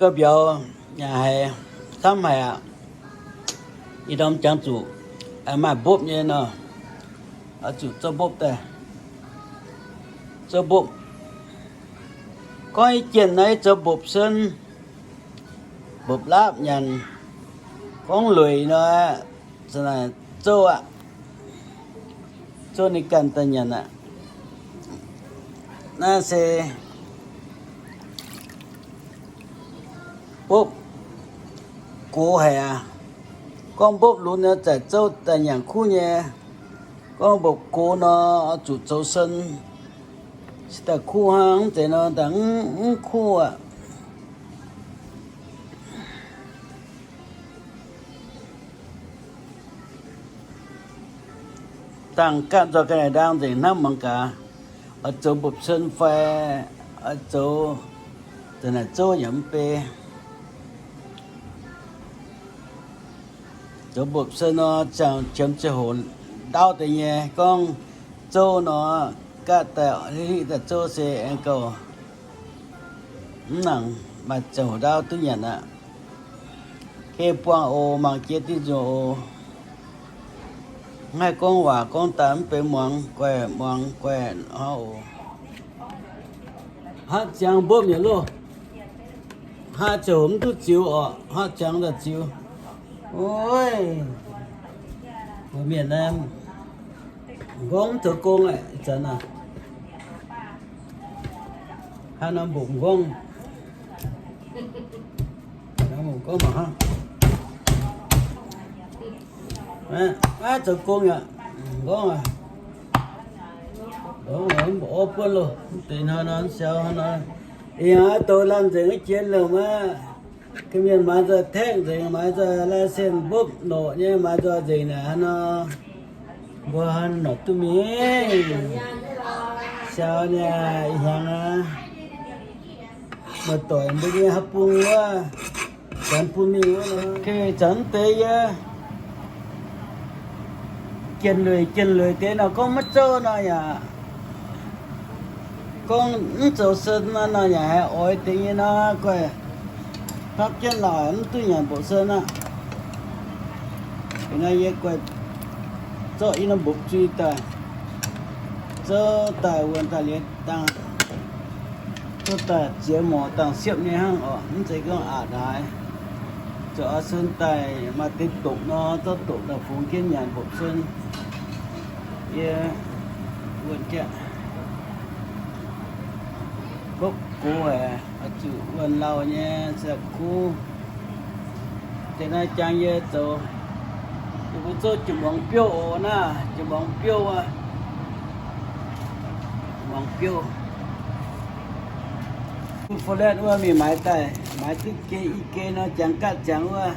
Gauh mbiauz yaac haiz camv haic aqv. Ih ndorm jangx zuqc maaih mbopv nyei nor, oix zuqc zouv mbopv daaih. Zouv mbopv. Gorngv ih jienh naaiv zouv mbopv-sen, mbopv-laapv nyanc. Gorngv lueic nor, za'naaic zouv aqv. Zouv ninh ganh daaih nyanc aqv. Naaiv se mbopv gox haic aqv. Gorngv mbopv lunx nor, zaeqc zouv daaih nyanc kuv nyei. Gorngv mbopv gox nor, zuqc zoux sen. Se daaih kuv hnangv, mv zeiz nor, daaih mv kuv aqv. Dangh gaatv nzoih ga'naaiv ndaang nzengc hnangv mangc gaax, oix zoux mbopv-sen fai oix zoux za'naaic zouv yaac mv bei. Zoux mbopv-sen nor, ziangh qiemx ziangh hoc ndaauv deix nyei. Gorngv zouv nor, gaatv daaih hiv daaih zouv se aengx gauh mv nangc maaih ziangh hoc ndaauv duqv nyanc aqv. Geh buangh oc, mangc jiex diuh nzunc oc. Mv haih gorngv waac gorngv daaih mv benx muangx, guaih muangx guaih hnangv oc. Haav ziangx mbopv nyei loh. Haav ziangx hoc mv duqv ziux orqc, haav ziangx daaih ziux. Oi, mbuo mienh naaiv nqorngv mv zoux gong aqv, ih zanc aac. Haav nor mbopv nqorngv. Nqorngv mangc hnangv. Aav, zoux gong yaac nqorngv aqv. Nqorngv mv baac orv buonv loh, mv deix hnoi nor siou hnoi nor. Ih hnoi douz lamh nzengc wuov jiex lomh aqv. Ga'mienh maaiz nzoih taekv nzengc, maaiz nzoih license mbopv norqc nyei, maaiz nzoih nzengc naaic hnoi nor. Mbuo hnoi norqc duqv mingh. Siou niaa, ih hnyangx aqv. Muoz-doic mbuo nyei haav bung wuov, zanc bun mingh wuov nor. Zanc mv deix yie jienh lueic jienh lueic deix nor gorngv maiv zouv nor yaac, gorngv mv zoux sen nor yaac haiz oix deix nyei nor, guaih hnamv jienv laaix mv duqv nyanc mbopv-sen aqv. Ih nor yie guaix zorqv i norm mbopv-zui daaih, zouv daaih wuonh daaih liuz dangh, zouv daaih ziex morc dangh siepv nyei hnangv orqc, mv zeiz gorngv aqc haaix. Zoux a'sen daaih maaih deix doqc nor, zorqv doqc daaih fungx jienv nyanc mbopv-sen. Yie wuonh jaqv, mbopv gox haic, oix zuqc wuonh lauh nyei se kuv. Deix naaiv jangx yie zoux, yie mbuo zouv jiex muangx biouv oc naaiv, jiex muangx biouv wuov, muangx biouv. Fo letv wuov mingh maaiz daaih, maaiz duqv geh i geh nor, jangx gaatv jangx wuov,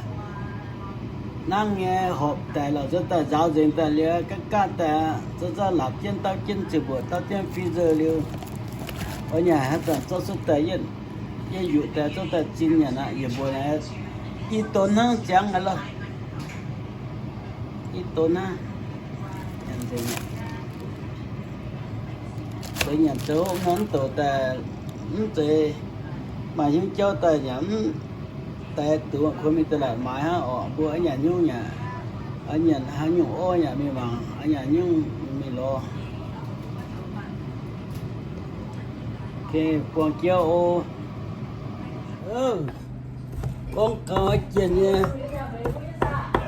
nangv nyei horpc daic lorqc, zouv daaih nzaaux nzengc daaih liuz, gaatv gaatv daaih, zouv zauv laapc jienv dauh jienv ziouc mbuoqc dauh jienv fizzer liuz, oix nyanc haaix zanc zorqv cuotv daaih yietv, yietv yuqc daaih zouv daaih zin nyanc aqv. Yie mbuo naaiv i donx hnangv ziangx aqv loh, i donx hnangv. Zoux nyanc zoux hopv nor mv douc daaih, mv zeiz maaih hnyouv jauv daaih yaac mv deix duqv kuonx mingh da'laatc maaiz hnangv orqc. Mbuo oix nyanc hnyouv yaac, oix nyanc haaix nyungc orv yaac mingh mangc, oix nyanc haaix nyungc mingh lorz. Buangh jiex oc. Gorngv gau jienh nyei,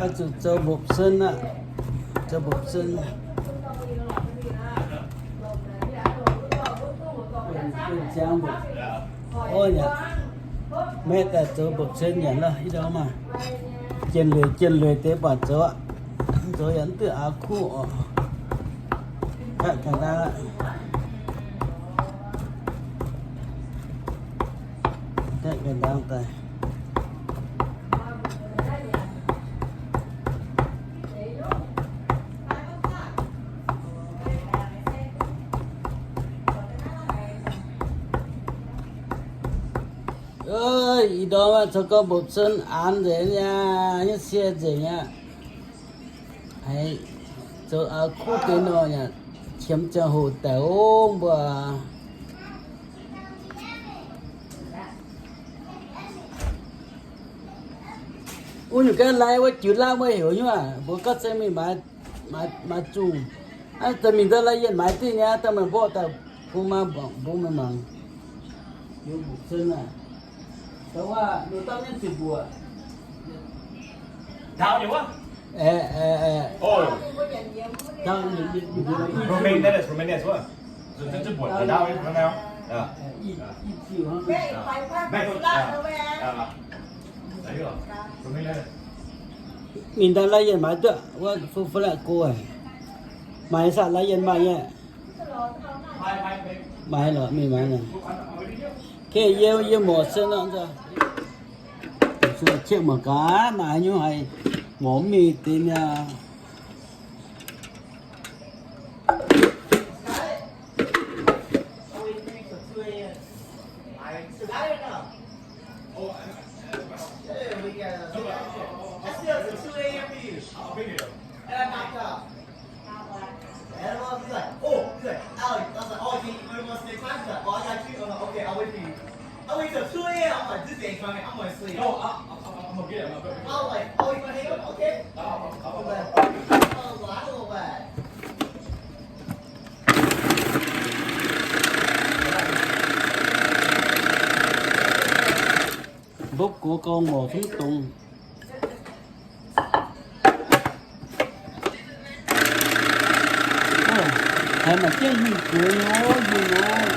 oix zuqc zoux mbopv-sen aqv. Zoux mbopv-sen. Ziangx mbopv, orv yaac maeqv daaih zoux mbopv-sen nyanc lorh. Ih ndorm maah, jienh lueic jienh lueic deix baac zoux aqv. Zoux yaac mv duqv aax kuv oc. Gaatv ga'ndaang aqv. Gaatv ga'ndaang daaih. Ih ndorm zoux gau mbopv-sen aanx nzengc nyei, nyei sie nzengc aqv. Haiz zoux aax kuv deix nor yaac qiemx ziangh hoc daic ov mbuo. Wuov nyungc gaav lai wuov jiu laauv wuov heuc nyuv aac, mbuo gauh se mingh maaiz, maaiz zungh. Aa, daaih mingh daaih lai yienh maaiz diuh nyei, daaih meih mborqv daaih bun maa mbuo meih mangc. Liuz mbuoqc cen aac, da'wuov ninh dangh nyei ziqc mbuoqc. Ndau nyei wuov. Aeqv, aeqv, aeqv. Oh. Dangh nyei, nyei, nyei, nyei. Romaine, that is Romaine as well. Zinh, zinh, zinh mbuoqc ndau nyei, ndau. Yeah. Ih, ih ziuc hnangv. Mingh daaih lai yienh maaiz duqv wuov fu, fu la'guh aac. Maaiz saah lai yienh maaih nyei. Maaiz lorqc, mingh maaiz lorqc. Kei yie, yie morc se nor nzunc. Qieqv mangc gaax, maaih nyungc haaix morc mingh deix mi'aqv. And he's like, oh, he's like, Alex. I was like, oh, you want to stay time? He's like, oh, I got you. I'm like, okay, I'll wait for you. I wait till two a m. I'm like, this ain't coming. I'm gonna sleep. No, I, I, I, I'm gonna get it. I'm gonna get it. I was like, oh, you wanna hang out? Okay. I, I, I, I, I was like, I don't know what. Mbopv gox gauh ngorc zungv dongz. Haiz maaih jienv hingh gueix nyei ov, hingh ov.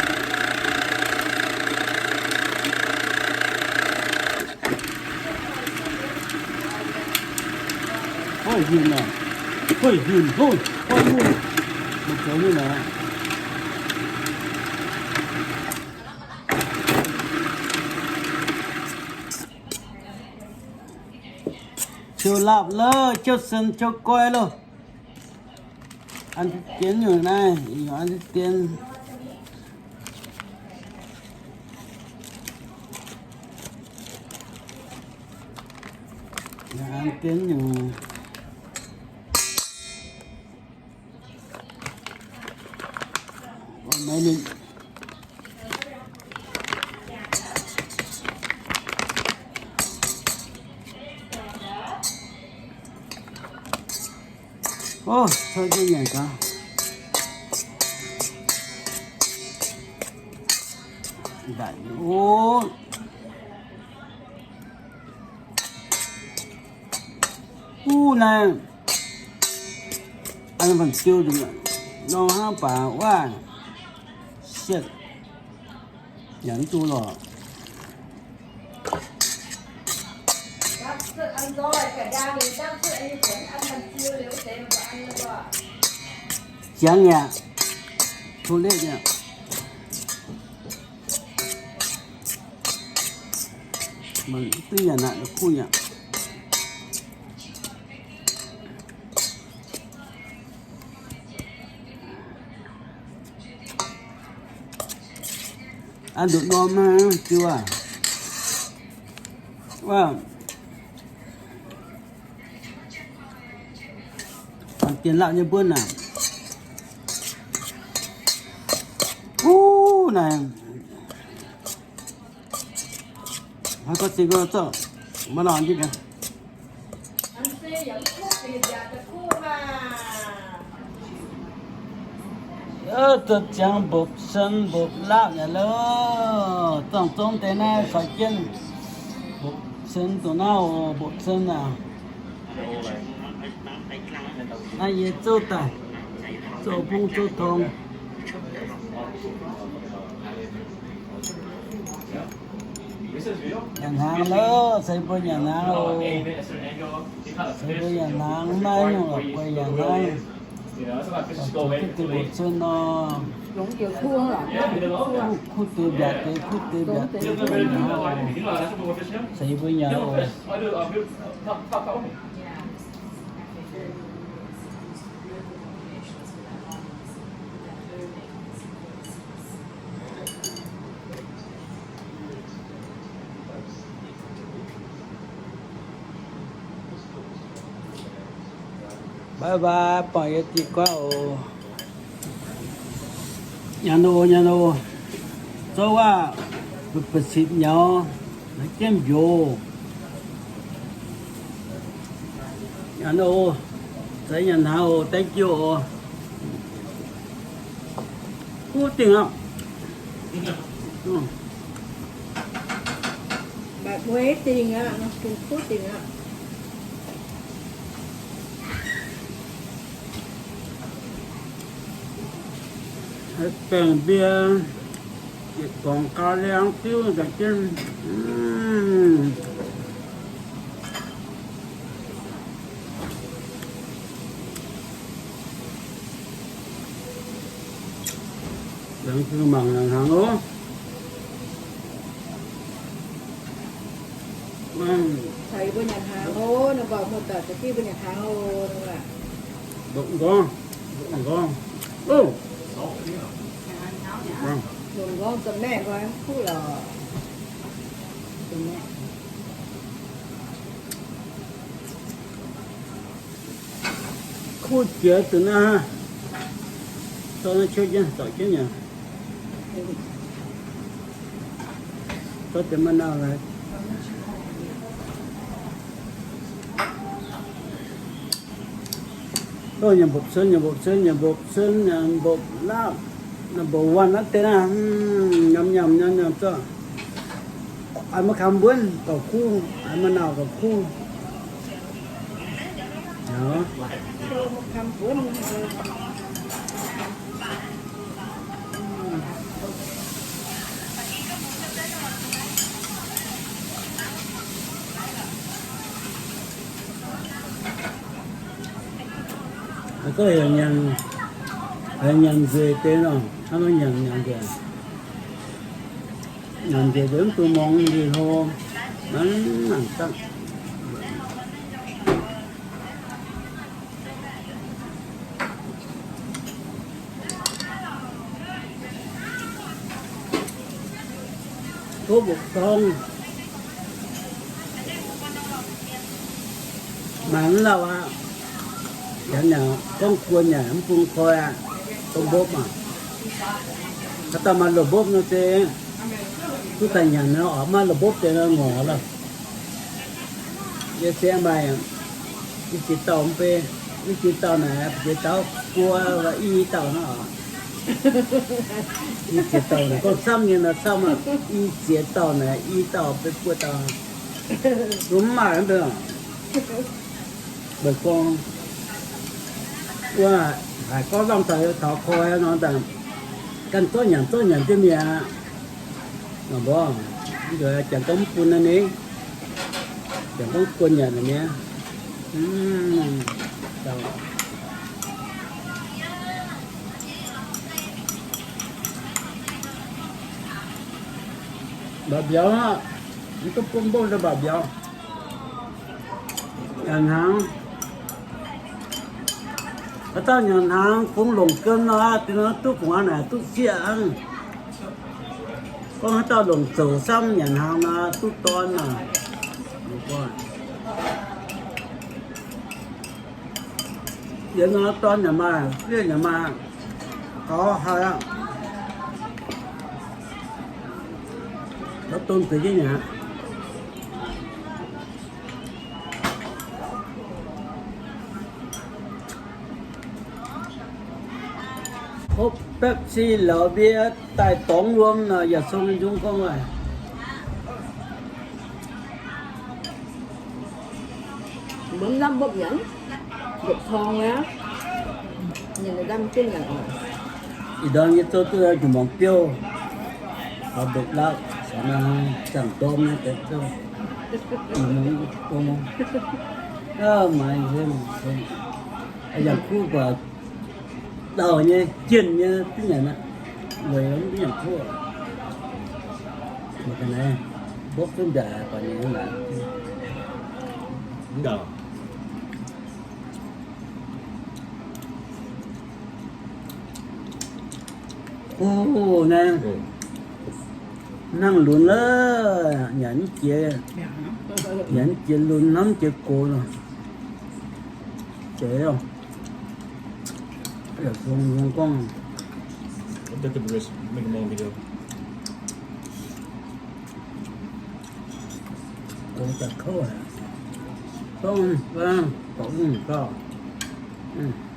Hoiv hingh aac, hoiv hingh, hoiv, hoiv hingh, maiv zoux nyei naaic. Ciouv laapv loh, ciouv sen, ciouv goiv loh. An deix dien nyungc naaiv, an deix dien. An deix dien nyungc. Ov, cuotv jienv nyanc gaax. Ndaic ov. Uv naaiv, an fanh ziou nor hnangv baac wuov, sietv, nyanc mv duqv lorqc. Ziangx yaac, too late yaac. Mangc duqv nyanc aqv, kuv yaac. Aa, nduqc norm naaiv ziux aac. Wuov, dien laauh nyei mbuonv naaic. Uv, naaic. Haaix gorngv se gorngv zorqv maiv lorz jienv gaax. Ov, zoux ziangx mbopv sen mbopv laapv yaac loh. Zorngh zong deix naaiv caux jienv mbopv sen dongh naaiv oc, mbopv sen aac. Naaiv yie zouv daaih, zouv bung zouv tong. Nyanc hnaangx loh, ceix mbuo nyanc hnaangx oc. Ceix mbuo nyanc hnaangx, maiv nyungc lorqc, bueix nyanc hnaangx. Zoux duqv deix mbopv sen nor. Kuv, kuv deix mbiaauc deix, kuv deix mbiaauc deix, ceix mbuo nyanc oc. Bye bye, buangh yie diuh guaav oc. Nyanc oc, nyanc oc. Zouv waac, ba'sipc nyaux, naaiv jienv mbiouz. Nyanc oc. Za'eix nyanc hnaangx oc. Thank you oc. Kuv dingh aqv. Mbuo dingh aqv, kuv dingh aqv. Baengh mbier, yietc gorngx gau liangv diuv nzengc jienv. Laengz zingh mangc nyanc hnaangx oc. Caux yie mbuo nyanc hnaangx oc. Ninh mbuo muoz-doic caux jienv mbuo nyanc hnaangx oc. Ndongc nqorngv, ndongc nqorngv. Ov, ndongc nqorngv za'maeqv nqoi mv kuv lorqc. Kuv jiex deix naaiv, dorh naaiv ciouv jienv, zorc jienv nyei. Zorc deix ma'nauh laaix. Ov, nyanc mbopv cuonv, nyanc mbopv cuonv, nyanc mbopv cuonv, nyanc mbopv laapv, nyanc mbopv waanh naaiv deix naaiv, nyanc nyanc nyanc nyanc zorqv. A'maah kamx mbuonv gauh kuv, a'maah nauc gauh kuv. Gorngv heuc nyanc, heuc nyanc nzueic deix nor, hnangv nor nyanc nyanc nzueic. Nyanc nzueic deix mv dungx muangx nzueic hlo, mangc mangc dangh. Tov mbuoqc dorng. Mangc mv lauh aqv. Janx yaac gorngv guon yaac mv bung koi aqv. Dongh mbopv maah. Haaix dauh maaih loz mbopv nor se duqv daaih nyanc nor, oix maaih loz mbopv deix nor ngorc lorqc. Yie se maaih i ziex dauh mv bei, i ziex dauh naaic, ziex dauh guo, i dauh nor. I ziex dauh naaic gorngv camv nyei nor camv aqv. I ziex dauh naaic, i dauh mv bei guo dauh. Mv maaih mv bei. Mbuo gorngv, wuov haiz gorngv lamh taux taux koi nor, ganh zorqv nyanc zorqv nyanc jienv mi'aqv. Mbuo janx gorngv mv bun naaiv ni, janx gorngv guon nyanc mi'aqv. Mba'biauz, mv duqv bun mbopv mba'biauz. Nyanc hnaangx, haaix dauh nyanc hnaangx fungx longc gem nor, dinh nor duqv fungx aqv, naaic duqv sieqv aqv. Gorngv haaix dauh longc zoux samv nyanc hnaangx nor, duqv dorn aqv. Yietc nor dorn yaac maaih, sieqv yaac maaih, gaux haic aqv. Gaux dong zeix jienv nyei aqv. Hopv Pepsi lauz mbie daaih dorngx wuom nor, yaac sung njungv gorngv waac. Mbuo mv lamh mbopv nyanc, mbopv corng wuov, nyanc daaih mv duqv nyanc oc. Ih ndorm yie zoux duqv juqc muangx biouv, caux mbopv laapv, caux naaiv zaangc ndorm nyei deix zouv. Ih muangx, muangx, muangx. Aa, maaiz nzengc, nzengc. Yangh kuv buatc dauh nyei, jienh nyei, duqv nyanc aqv. Weic mv duqv nyanc kuv. Mbuo ga'naaiv mbopv duqv mbiaauc, buatc ninh naaic. Ov, naaiv hnangv lunx lorqc, nyanc mv jiex, nyanc mv jiex lunx, hnamv mv jiex gox lorqc. Deix, yaac fungx gorngv. Gox daaih kouv aqv. Gorngv, gorngv, gorngv, gorngv.